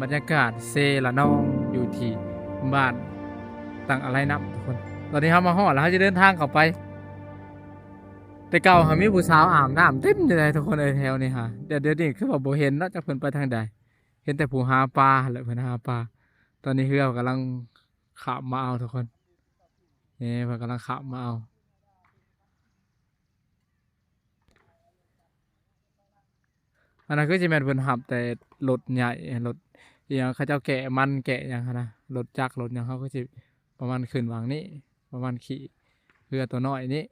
ບັນຍາກາດເຊລະນອງ ຢູ່ທີ່ບ້ານຕັງອາໄລນ້ຳ ທຸກຄົນ. ຕອນນີ້ເຮົາມາຮອດແລ້ວ ເຮົາຈະເດີນທາງເຂົ້າໄປ. ແຕ່ເກົ່າຫາມີຜູ້ສາວອາບນ້ຳເຕັມຢູ່ໃດ໋ ທຸກຄົນເອີຍ ແຖວນີ້ຫາ. ດຽວ ດຽວນີ້ຄືວ່າບໍ່ເຫັນເນາະ ຈັກເພິ່ນໄປທາງໃດ. ເຫັນແຕ່ຜູ້ຫາປາຫັ້ນແຫຼະ ເພິ່ນຫາປາ. ຕອນນີ້ເຮືອກຳລັງຂ້າມມາເອົາ ທຸກຄົນ. ນີ້ເພິ່ນກຳລັງຂ້າມມາເອົາ. ອັນນັ້ນຄືຊິແມ່ນເພິ່ນຮັບແຕ່ລົດໃຫຍ່ ລົດອີ່ຫຍັງ ເຂົາເຈົ້າແກະມັນແກະຫຍັງຫັ້ນນະ ລົດຈັກລົດຫຍັງ. ເຮົາຄືຊິປະມານຂຶ້ນຫວ່າງນີ້ ປະມານຂີ່ເຮືອຕົວນ້ອຍນີ້.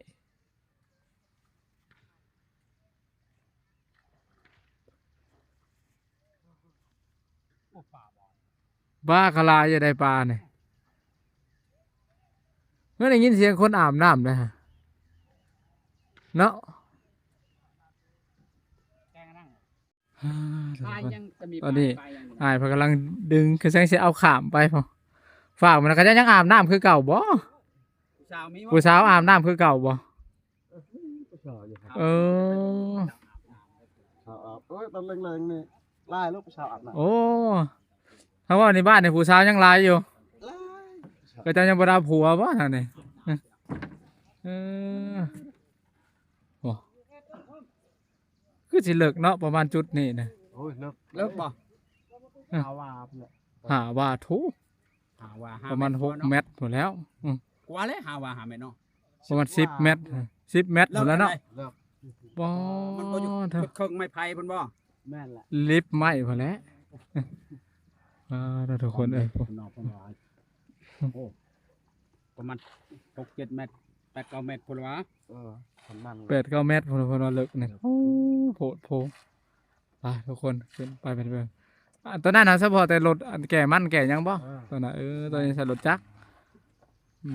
ປາກະຫຼາຍຢູ່ໃດ໋ ປານີ້. ເມື່ອໄດ້ຍິນສຽງຄົນອາບນ້ຳເດ້ເນາະ. ອ່າ ຕອນນີ້ອ້າຍເພິ່ນກຳລັງດຶງ ຄືແສງຊິເອົາຂ້າມໄປພຸ້ນ. ຟາກມັນເຂົາເຈົ້າຍັງອາບນ້ຳຄືເກົ່າບໍ່? ຜູ້ສາວມີບໍ່? ຜູ້ສາວອາບນ້ຳຄືເກົ່າບໍ່? ເອີ ເອີ ຕອນແລງໆນີ້ຫຼາຍໂລດຜູ້ສາວອາບນ້ຳ. ໂອ້ ເຮົາເວົ້າໃນບ້ານນີ້ຜູ້ສາວຍັງຫຼາຍຢູ່. ຫຼາຍ. ເຂົາເຈົ້າຍັງບໍ່ໄດ້ເອົາຜົວບໍ່ທາງນີ້? ເອີ ໂອ້ ຄືຊິເລິກເນາະ ປະມານຈຸດນີ້ນະ. ໂອ້ຍ ເລິກ ເລິກບໍ່? ເອີ ຫ້າວາພຸ້ນແຫຼະ ຫ້າວາ ໂທ້ ຫ້າວາ ປະມານຫົກແມັດພຸ້ນແລ້ວ. ອືມ ກວ່າແຫຼະ ຫ້າວາ ຫ້າແມັດເນາະ. ປະມານສິບແມັດ ສິບແມັດພຸ້ນແລ້ວເນາະ. ເລິກ ບໍ່ ມັນບໍ່ຢູ່ເຄິ່ງໄມ້ໄຜ່ພຸ້ນບໍ່? ແມ່ນແຫຼະ ລິບໄມ້ພຸ້ນແຫຼະ. ອ່າ ທຸກຄົນເອີຍ ໂອ້ ປະມານຫົກເຈັດແມັດ ແປດເກົ້າແມັດພຸ້ນລະຫວາ. ເອີ ປະມານແປດເກົ້າແມັດພຸ້ນ ເພິ່ນວ່າເລິກນີ້. ໂອ້ ໂພດໂພ. ໄປ ທຸກຄົນ ຂຶ້ນໄປ ໄປ ໄປ. ອ່າ ຕົວນັ້ນນະ ສະເພາະແຕ່ລົດ ອັນ ແກ່ມັນແກ່ຫຍັງບໍ່? ເອີ ຕົວນັ້ນ ເອີ ຕົວນີ້ໃສ່ລົດຈັກ. ອື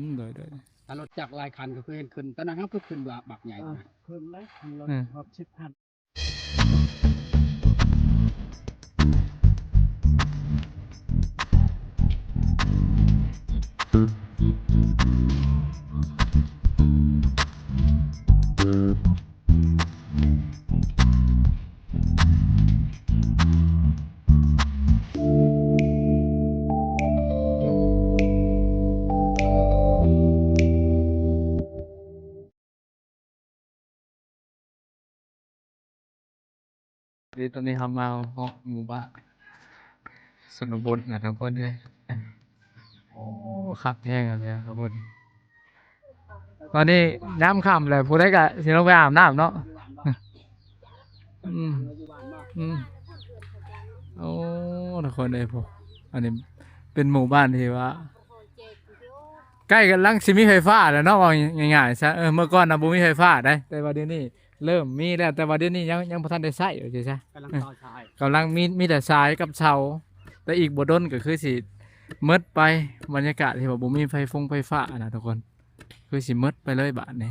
ມ ໂດຍໆ ຖ້າລົດຈັກຫຼາຍຄັນກໍຄືເຫັນຂຶ້ນ. ຕອນນັ້ນເຮົາຄືຂຶ້ນວ່າບັກໃຫຍ່ ເອີ ນະ ຂຶ້ນເລີຍ ຂຶ້ນລົດ ເອີ ຮອດສິບຄັນ. ນີ້ ຕອນນີ້ເຮົາມາຮອດໝູ່ບ້ານຊົນນະບົດນະ ທຸກຄົນເອີຍ. ໂອ້ ຄັກແຮງເລີຍ ທຸກຄົນ. ຕອນນີ້ຍາມຄ່ຳແລ້ວ ຜູ້ໃດກະຊິລົງໄປອາບນ້ຳເນາະ. ອືມ ອືມ ໂອ້ ທຸກຄົນເອີຍ ພວກ ອັນນີ້ເປັນໝູ່ບ້ານທີ່ວ່າ ໃກ້ກຳລັງຊິມີໄຟຟ້າແລ້ວເນາະ ເວົ້າງ່າຍໆຊະ. ເອີ ເມື່ອກ່ອນນະບໍ່ມີໄຟຟ້າໃດ໋ ແຕ່ວ່າດຽວນີ້ເລີ່ມມີແລ້ວ ແຕ່ວ່າດຽວນີ້ຍັງ ຍັງບໍ່ທັນໄດ້ໃຊ້ ວ່າຊີ້ຊະ. ກຳລັງຕໍ່ສາຍ ກຳລັງມີ ມີແຕ່ສາຍກັບເສົາ ແຕ່ອີກບໍ່ດົນກໍຄືຊິໝົດໄປ. ບັນຍາກາດທີ່ວ່າບໍ່ມີໄຟຟົງໄຟຟ້ານະ ທຸກຄົນ ຄືຊິໝົດໄປເລີຍບາດນີ້.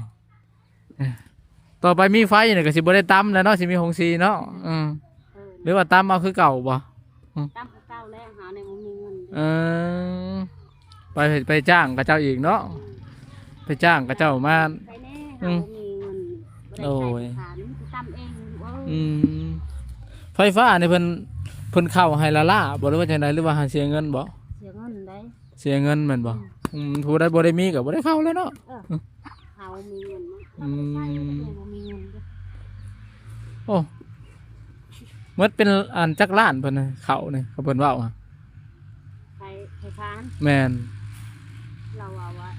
ຕໍ່ໄປມີໄຟນີ້ກໍຊິບໍ່ໄດ້ຕຳແລ້ວເນາະ ຊິມີໂຮງສີເນາະ. ອືມ ເອີ ຫຼືວ່າຕຳເອົາຄືເກົ່າບໍ່? ອືມ ຕຳຄືເກົ່າແລ້ວ ຫາແນວບໍ່ມີເງິນ. ເອີ ໄປ ໄປຈ້າງເຂົາເຈົ້າອີກເນາະ. ອືມ ໄປຈ້າງເຂົາເຈົ້າມາ. ໄປແນ່ ອືມ ຫາບໍ່ມີເງິນ ບໍ່ໄດ້ ໂອ້ຍ ຂາຍ ມີແຕ່ຕຳເອງ. ອືມ ໄຟຟ້ານີ້ເພິ່ນ ເພິ່ນເຂົ້າໃຫ້ລ້າໆບໍ່ ຫຼືວ່າຈັ່ງໃດ ຫຼືວ່າຫາເສຍເງິນບໍ່? ເສຍເງິນໃດ໋. ເສຍເງິນແມ່ນບໍ່? ອືມ ອືມ ຜູ້ໃດບໍ່ໄດ້ມີກໍບໍ່ໄດ້ເຂົ້າແລ້ວເນາະ. ເອີ ເຮົາມີເງິນ ອືມ ບໍ່ມີເງິນເດ້. ໂອ້ ໝົດເປັນອັນຈັກລ້ານເພິ່ນນະ ເຂົ້ານີ້ ເຂົາເພິ່ນເວົ້າຫະ ໄຟ ໄຟຟ້າຫັ້ນ. ແມ່ນ ລາວເວົ້າວ່າ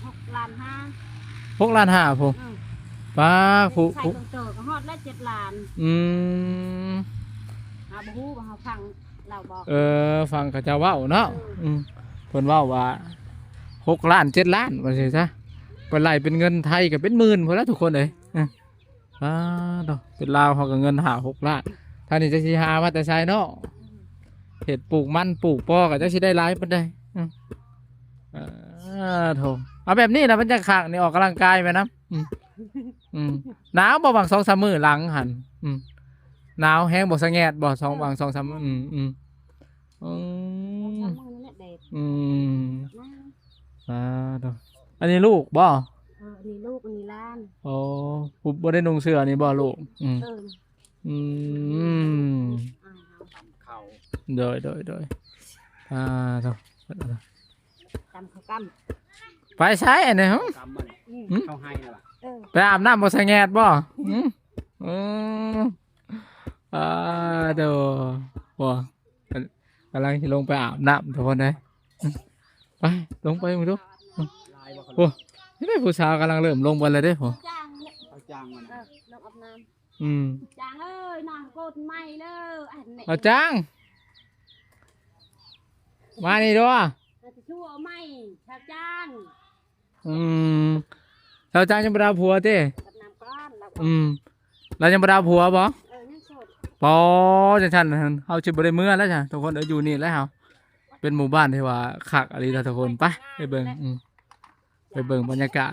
ຫົກລ້ານຫ້າ. ຫົກລ້ານຫ້າພຸ້ນ. ອືມ ປ້າ ຜູ້ ໃຊ້ ຜູ້ ເຄື່ອງໂຕກໍຮອດແລ້ວເຈັດລ້ານ. ອືມ ເຮົາບໍ່ຮູ້ວ່າເຮົາຟັງ ລາວບອກ ເອີ ຟັງເຂົາເຈົ້າເວົ້າເນາະ. ເອີ ອືມ ເພິ່ນເວົ້າວ່າຫົກລ້ານເຈັດລ້ານ ວ່າຊີ້ຊະ. ໄປໄລ່ເປັນເງິນໄທກໍເປັນໝື່ນພຸ້ນລະ ທຸກຄົນເອີຍ. ເອີ ອ່າ ເນາະ ເປັນລາວເຮົາກໍເງິນຫ້າຫົກລ້ານ. ທ່ານນີ້ຈັກຊິຫາມາແຕ່ໃສເນາະ? ເຮັດປູກມັນປູກປໍກໍຈັກຊິໄດ້ຫຼາຍປານໃດ. ອືມ ເອີ ໂທ້ ເອົາແບບນີ້ລະມັນຈັກຄັກນີ້ ອອກກຳລັງກາຍໄປນຳ. ອືມ ອືມ ໜາວບໍ່ ຫວ່າງສອງສາມມື້ຫຼັງຫັ້ນ? ອືມ ໜາວແຮງບໍ່ ສະແງດບໍ່ ສອງ ຫວ່າງສອງສາມມື້? ອືມ ອືມ ອືມ ສອງສາມມື້ນັ້ນແຫຼະແດດ. ອືມ ນານ ອ່າ ໂທ້ ອັນນີ້ລູກບໍ່? ເອີ ອັນນີ້ລູກ ອັນນີ້ຫຼານ. ອໍ ຜູ້ບໍ່ໄດ້ນຸ່ງເສື້ອນີ້ບໍ່ລູກ? ອືມ ເອີ ອືມ ອ່າ ເຂົ້າ ໂດຍ ໂດຍ ໂດຍ ອ່າ ໂທ້ ຕຳເຂົ້າກຳ ໄປໃສອັນນີ້ ຫຶ? ກຳມັນ ອືມ ຫຶ? ເຂົ້າໄຮ່ແລ້ວຫວາ? ເອີ ໄປອາບນ້ຳບໍ່ ສະແງດບໍ່? ຫຶ? ອືມ ອ່າ ໂດ ບໍ່ ກຳລັງຊິລົງໄປອາບນ້ຳທຸກຄົນເດ້. ໄປ ລົງໄປເບິ່ງດູ. ໂອ້ ນີ້ເດ້ ຜູ້ສາວກຳລັງເລີ່ມລົງໄປແລ້ວເດ້. ໂອ້ ຈ້າງ ເອົາຈ້າງມັນ ເອີ ລົງອາບນ້ຳ. ອືມ ຈ້າງເອີຍ ນ້ອງໂກດໃໝ່ເດີ ອັນນີ້ ເອົາຈ້າງ ມານີ້ດູ ເຮົາຊິຊູເອົາໃໝ່ ຊາວຈ້າງ. ອືມ ຊາວຈ້າງຍັງບໍ່ໄດ້ເອົາຜົວຕິ? ອາບນ້ຳກ່ອນ ລາວ ອືມ ລາວຍັງບໍ່ໄດ້ເອົາຜົວບໍ່? ເອີ ຍັງໂສດ. ປໍ ຈັ່ງຊັ້ນເຮົາຊິບໍ່ໄດ້ເມືອແລ້ວຈ້ະທຸກຄົນເອີຍ ຢູ່ນີ້ແລ້ວເຮົາ. ເປັນໝູ່ບ້ານທີ່ວ່າຄັກອີ່ຫຼີນະທຸກຄົນ. ໄປ ໄປເບິ່ງ ອືມ ໄປເບິ່ງບັນຍາກາດ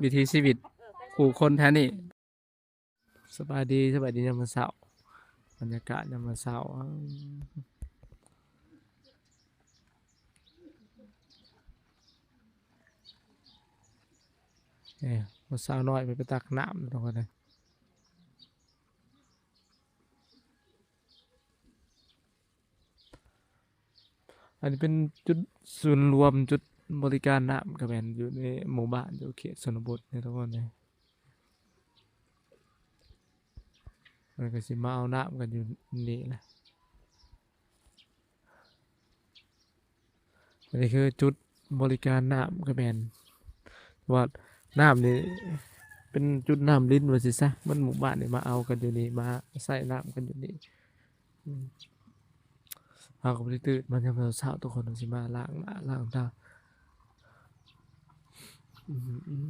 ວິຖີຊີວິດຜູ້ຄົນແຖວນີ້. ສະບາຍດີ ສະບາຍດີຍາມເຊົ້າ ບັນຍາກາດຍາມເຊົ້າ. ເອີ ຜູ້ສາວນ້ອຍເພິ່ນໄປຕັກນ້ຳທຸກຄົນເອີຍ. ອັນນີ້ເປັນຈຸດສູນລວມ ຈຸດບໍລິການນ້ຳ ກະແມ່ນຢູ່ໃນໝູ່ບ້ານ ຢູ່ເຂດຊົນນະບົດນີ້ທຸກຄົນເອີຍ. ເພິ່ນກະຊິມາເອົານ້ຳກັນຢູ່ນີ້ແຫຼະ. ອັນນີ້ຄືຈຸດບໍລິການນ້ຳກະແມ່ນ ວ່ານ້ຳນີ້ເປັນຈຸດນ້ຳລິນວ່າຊີ້ຊະ. ມັນໝູ່ບ້ານນີ້ມາເອົາກັນຢູ່ນີ້ ມາໃຊ້ນ້ຳກັນຢູ່ນີ້. ອືມ ເຮົາກະບໍ່ໄດ້ຕື່ນມາຍາມເຊົ້າໆ ທຸກຄົນ ເຮົາຊິມາລ້າງໜ້າລ້າງຕາ. ອືມ ອືມ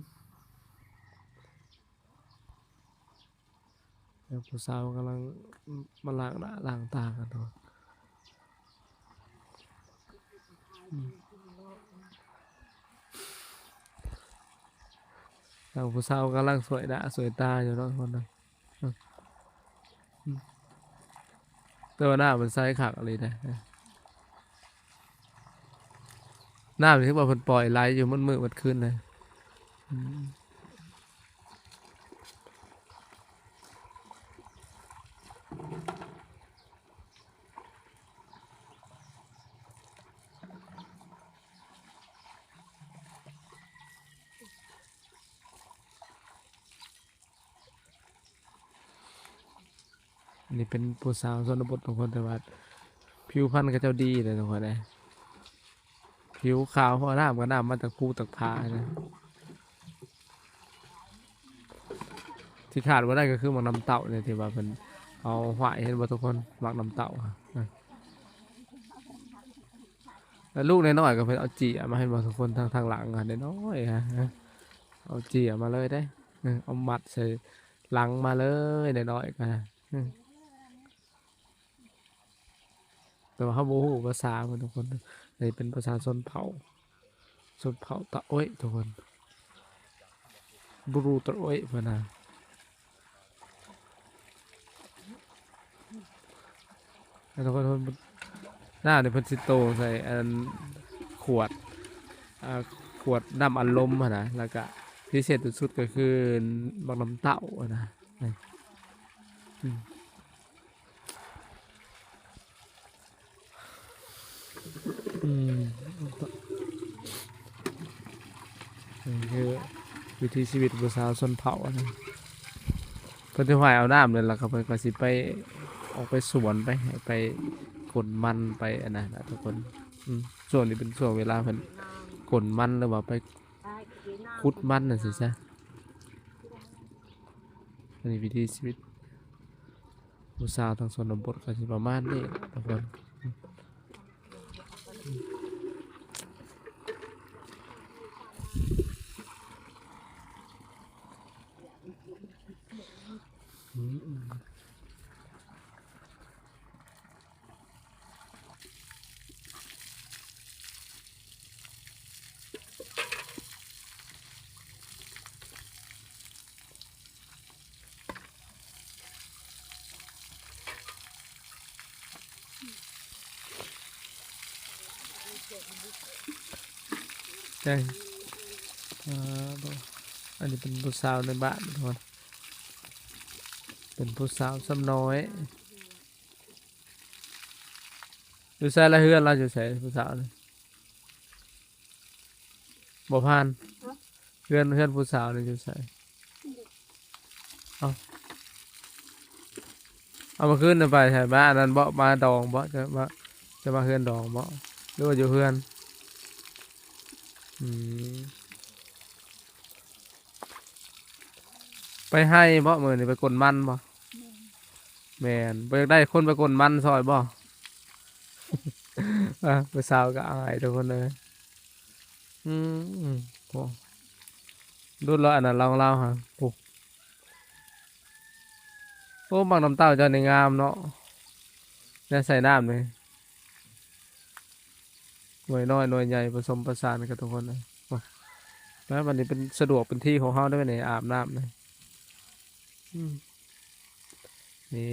ແລ້ວຜູ້ສາວກຳລັງມາລ້າງໜ້າລ້າງຕາກັນເນາະ. ອືມ ທາງຜູ້ສາວກຳລັງສວຍໜ້າສວຍຕາຢູ່ເນາະ ທຸກຄົນເນາະ. ອືມ ແຕ່ວ່ານ້ຳມັນໃສຄັກອີ່ຫຼີເດ້. ນ້ຳນີ້ຖືວ່າເພິ່ນປ່ອຍໄຫຼຢູ່ໝົດມື້ໝົດຄືນເລີຍ. ອືມ ອັນນີ້ເປັນຜູ້ສາວຊົນນະບົດທຸກຄົນ ແຕ່ວ່າຜິວພັນເຂົາເຈົ້າດີເດ້ທຸກຄົນເອີຍ. ຜິວຂາວ ເພາະວ່ານ້ຳກະນ້ຳມາຈາກພູຈາກຜານະ. ທີ່ຂາດບໍ່ໄດ້ກະຄືໝາກນ້ຳເຕົ້ານີ້ ທີ່ວ່າເພິ່ນເອົາຫວາຍ ເຫັນບໍ່ທຸກຄົນ ໝາກນ້ຳເຕົ້າ. ແລ້ວລູກນ້ອຍໆກະເພິ່ນເອົາເຈ້ຍມາ ເຫັນບໍ່ທຸກຄົນ ທາງ ທາງຫຼັງນ້ອຍໆ ເອົາເຈ້ຍມາເລີຍເດ້. ເອົາມັດໃສ່ຫຼັງມາເລີຍ ນ້ອຍໆກະ. ແຕ່ວ່າເຮົາບໍ່ຮູ້ພາສາເພິ່ນທຸກຄົນ. ອັນນີ້ເປັນພາສາຊົນເຜົ່າ ຊົນເຜົ່າຕະໂອ້ຍທຸກຄົນ ບຣູຕະໂອ້ຍເພິ່ນນະ. ແລ້ວທຸກຄົນ ນ້ຳນີ້ເພິ່ນຊິໂຕໃສ່ອັນຂວດ ອ່າ ຂວດນ້ຳອັດລົມຫັ້ນນະ. ແລ້ວກະພິເສດສຸດໆກະຄືໝາກນ້ຳເຕົ້າຫັ້ນນະ. ອືມ ອືມ ນີ້ຄືວິຖີຊີວິດຜູ້ສາວຊົນເຜົ່າຫັ້ນນະ. ເພິ່ນຊິຫວາຍເອົານ້ຳນີ້ ແລ້ວກະເພິ່ນກະຊິໄປ ອອກໄປສວນ ໄປ ໄປກົນມັນ ໄປອັນນັ້ນນະທຸກຄົນ. ອືມ ຊ່ວງນີ້ເປັນຊ່ວງເວລາເພິ່ນກົນມັນ ຫຼືວ່າໄປຂຸດມັນຈັ່ງຊີ້ຊະ. ອັນນີ້ວິຖີຊີວິດຜູ້ສາວທາງຊົນນະບົດກະຊິປະມານນີ້ແຫຼະທຸກຄົນ. ອັນນີ້ເປັນຜູ້ສາວໃນບ້ານທຸກຄົນ ເປັນຜູ້ສາວຊຳນ້ອຍ. ຢູ່ໃສລະ ເຮືອນລາວຢູ່ໃສ ຜູ້ສາວນີ້? ບໍ່ຜ່ານ. ເຮືອນ ເຮືອນຜູ້ສາວນີ້ຢູ່ໃສ? ເອົ້າ ເອົາ ເມື່ອຄືນໄປໃສ? ມາອັນນັ້ນບໍ? ມາດອງບໍ? ຈະມາ ຈະມາເຮືອນດອງບໍ ຫຼືວ່າຢູ່ເຮືອນ? ອືມ ໄປໄຮ່ບໍ ມື້ນີ້ໄປກົນມັນບໍ? ແມ່ນ. ບໍ່ຢາກໄດ້ຄົນໄປກົນມັນຊ່ອຍບໍ? ອ່າ ຜູ້ສາວກໍອາຍທຸກຄົນເອີຍ. ອືມ ໂອ້ ດຸດລະອັນນັ້ນລາວ ລາວຫາ ໂອ້ ໂອ້ ໝາກນ້ຳເຕົ້າເຈົ້ານີ້ງາມເນາະ ແນວໃສ່ນ້ຳນີ້ ໜ່ວຍນ້ອຍໜ່ວຍໃຫຍ່ ປະສົມປະສານກັນທຸກຄົນເອີຍ. ມາ ມາ ບັດນີ້ເປັນສະດວກເປັນທີ່ຂອງເຮົາໄດ້ບັດນີ້ ອາບນ້ຳນີ້ ອືມ. ນີ້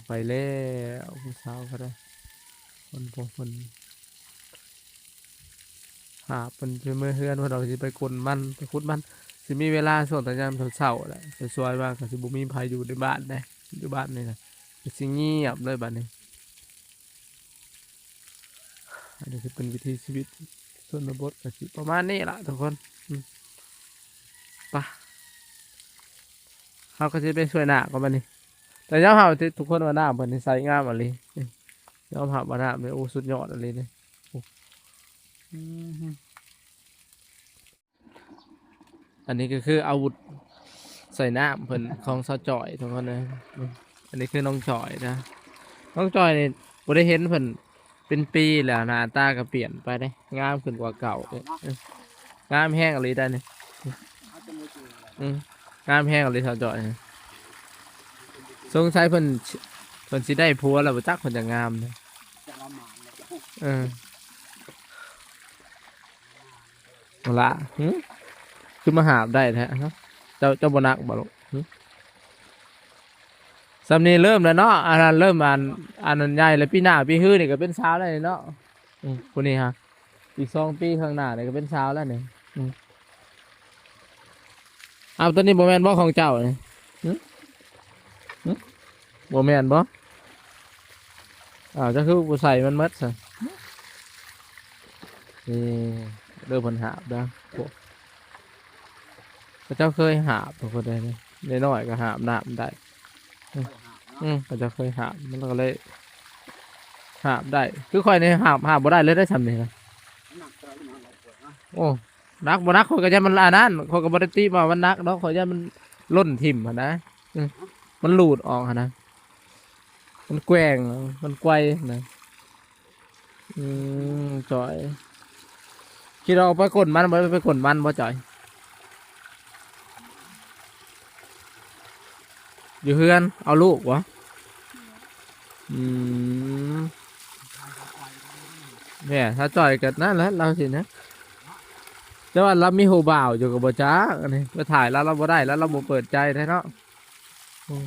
ໄປແລ້ວ ຜູ້ສາວກໍໄດ້ ຄົນພວກເພິ່ນຫາບ ເພິ່ນຊິເມືອເຮືອນ ເພິ່ນວ່າຊິໄປກົນມັນ ໄປຂຸດມັນ ຊິມີເວລາຊ່ວງຕອນຍາມເຊົ້າໆແຫຼະ ສວຍໆມາກໍຊິບໍ່ມີໃຜຢູ່ໃນບ້ານເດ້ ຢູ່ບ້ານນີ້ນະ ກໍຊິງຽບເລີຍບັດນີ້. ອັນນີ້ຄືເປັນວິຖີຊີວິດຊົນນະບົດ ກໍຊິປະມານນີ້ລະທຸກຄົນ. ອືມ ໄປ ເຮົາກໍຊິໄປຊ່ວຍນ້າກ່ອນບັດນີ້. ແຕ່ຍອມຮັບທຸກຄົນວ່ານ້ຳເພິ່ນນີ້ໃສງາມອີ່ຫຼີ ຍອມຮັບວ່ານ້ຳນີ້ ໂອ້ ສຸດຍອດອີ່ຫຼີນີ້. ໂອ້ ອືມ ອັນນີ້ກໍຄືອາວຸດໃສ່ນ້ຳເພິ່ນຂອງສາວຈ່ອຍທຸກຄົນເອີຍ. ອັນນີ້ຄືນ້ອງຈ່ອຍນະ ນ້ອງຈ່ອຍນີ້ບໍ່ໄດ້ເຫັນເພິ່ນເປັນປີແລ້ວ ໜ້າຕາກໍປ່ຽນໄປເດ້ ງາມຂຶ້ນກວ່າເກົ່າເດ້. ເອີ ງາມແຮງອີ່ຫຼີໄດ໋ນີ້. ອືມ ງາມແຮງອີ່ຫຼີສາວຈ່ອຍ. ສົງໄສເພິ່ນ ເພິ່ນຊິໄດ້ຜົວແລ້ວບໍ່ຈັກ ເພິ່ນຈັ່ງງາມນະ. ເອີ ເອົາລະ ຫຶ ຄືມາຫາບໄດ້ແທ້ ເຈົ້າ ເຈົ້າບໍ່ໜັກບໍ່ລູກ? ຫຶ ສ່ຳນີ້ເລີ່ມແລ້ວເນາະ ອັນນັ້ນເລີ່ມ ອັນ ອັນນັ້ນໃຫຍ່ແລ້ວ ປີໜ້າປີຮືນີ້ກໍເປັນສາວແລ້ວນີ້ເນາະ. ອືມ ຜູ້ນີ້ຫະ ອີກສອງປີຂ້າງໜ້ານີ້ກໍເປັນສາວແລ້ວນີ້. ອືມ ອ້າວ ຕົວນີ້ບໍ່ແມ່ນບໍ່ຂອງເຈົ້ານີ້? ຫຶ ຫຶ ບໍ່ແມ່ນບໍ່? ອ້າວ ເຈົ້າຄືບໍ່ໃສ່ມັນໝົດຊະ? ນີ້ເດີ ເພິ່ນຫາບເດີ ພວກເຂົາເຈົ້າເຄີຍຫາບ ທຸກຄົນເອີຍ ນ້ອຍໆກໍຫາບນ້ຳໄດ້. ອືມ ອືມ ເຂົາເຈົ້າເຄີຍຫາບ ມັນກໍເລີຍຫາບໄດ້. ຄືຂ້ອຍນີ້ຫາບ ຫາບບໍ່ໄດ້ເລີຍໄດ໋ ສ່ຳນີ້ນະ. ໂອ້ ໜັກບໍ່ໜັກ ຂ້ອຍກໍຢ້ານມັນອັນນັ້ນ ຂ້ອຍກໍບໍ່ໄດ້ຕິວ່າມັນໜັກດອກ ຂ້ອຍຢ້ານມັນຫຼົ່ນຖິ້ມຫັ້ນນະ. ອືມ ມັນຫຼຸດອອກຫັ້ນນະ ມັນແກວ່ງ ມັນໄກວນະ. ອືມ ຈ່ອຍ ຄິດວ່າອອກໄປກົນມັນບໍ່? ໄປກົນມັນບໍ່ຈ່ອຍ? ຢູ່ເຮືອນ ເອົາລູກບໍ່? ອືມ ແມ່ ຖ້າຈ່ອຍກໍນັ້ນແຫຼະ ລາວຊິນະ ແຕ່ວ່າລາວມີຜູ້ບ່າວຢູ່ກໍບໍ່ຈັກ. ອັນນີ້ໄປຖ່າຍລາວ ລາວບໍ່ໄດ້ ລາວ ລາວບໍ່ເປີດໃຈແທ້ເນາະ. ອືມ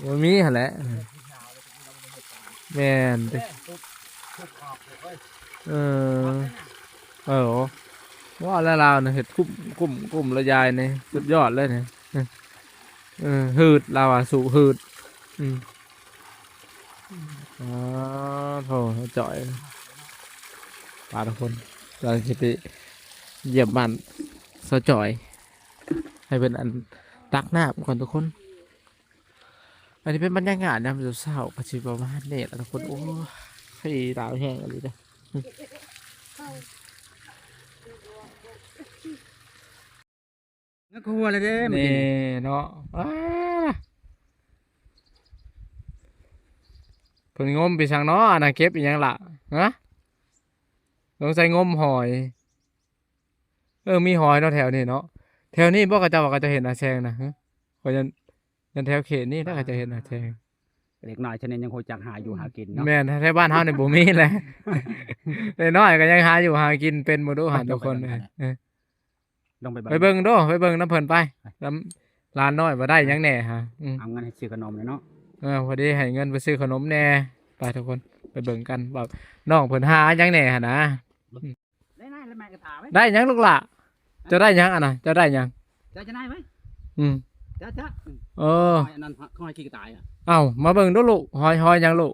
ບໍ່ມີຫັ້ນແຫຼະ. ແມ່ນຕິ ເອີ ເອີ ວ່າແລ້ວລາວນະ ເຮັດກຸ້ມ ກຸ້ມ ກຸ້ມລະຍາຍນີ້ ສຸດຍອດເລີຍນີ້. ເອີ ຫືດ ລາວວ່າສູບຫືດ. ອືມ ອໍ ໂທ້ ຈ່ອຍ ປາທຸກຄົນ ເຮົາຊິໄປຢ້ຽມບ້ານສາວຈ່ອຍ ໃຫ້ເພິ່ນອັນຕັກນ້ຳກ່ອນທຸກຄົນ. ອັນນີ້ເປັນບັນຍາກາດຍາມເຊົ້າໆ ກໍຊິປະມານນີ້ລະທຸກຄົນ. ໂອ້ຍ ໜາວແຮງອີ່ຫຼີເດ້. ນັກຫົວແລ້ວເດ້ມື້ກີ້ນີ້ເນາະ. ອ້າ ເພິ່ນງົມໄປສັງເນາະ ອັນນັ້ນເກັບອີ່ຫຍັງລະ? ຮະ ສົງໄສງົມຫອຍ. ເອີ ມີຫອຍເນາະແຖວນີ້ເນາະ. ແຖວນີ້ບໍ່ ເຂົາເຈົ້າວ່າເຂົາເຈົ້າເຮັດນາແຊງນະ? ຮະ ຂ້ອຍຢ້ານ ຢ້ານແຖວເຂດນີ້ແຫຼະເຂົາເຈົ້າເຮັດນາແຊງ. ເດັກນ້ອຍຊະນິດຍັງຮູ້ຈັກຫາຢູ່ຫາກິນເນາະ. ແມ່ນ ແຖວບ້ານເຮົານີ້ບໍ່ມີແຫຼະ. ເດັກນ້ອຍກໍຍັງຫາຢູ່ຫາກິນເປັນບໍ່ດຸຫັ້ນທຸກຄົນ. ເອີ ລອງໄປເບິ່ງ ໄປເບິ່ງດູ ໄປເບິ່ງນຳເພິ່ນໄປ ນຳຫຼານນ້ອຍວ່າໄດ້ຫຍັງແດ່ຫະ. ອືມ ເອົາເງິນໃຫ້ຊື້ຂະໜົມແດ່ເນາະ. ເອີ ພໍດີໃຫ້ເງິນໄປຊື້ຂະໜົມແດ່. ໄປທຸກຄົນ ໄປເບິ່ງກັນວ່ານ້ອງເພິ່ນຫາຫຍັງແດ່ຫັ້ນນະ. ໄດ້ນາແລ້ວແມ່ກໍຖາມ ໄດ້ຫຍັງລູກຫຼ້າ? ເຈົ້າໄດ້ຫຍັງອັນນະ? ເຈົ້າໄດ້ຫຍັງ? ເຈົ້າຈະໄດ້ໄໝ? ອືມ ເຈົ້າ ເຈົ້າ ເອີ ຫອຍອັນນັ້ນ ຫອຍຂີ້ກະຕ່າຍອະ. ເອົ້າ ມາເບິ່ງດູລູກ ຫອຍ ຫອຍຫຍັງລູກ?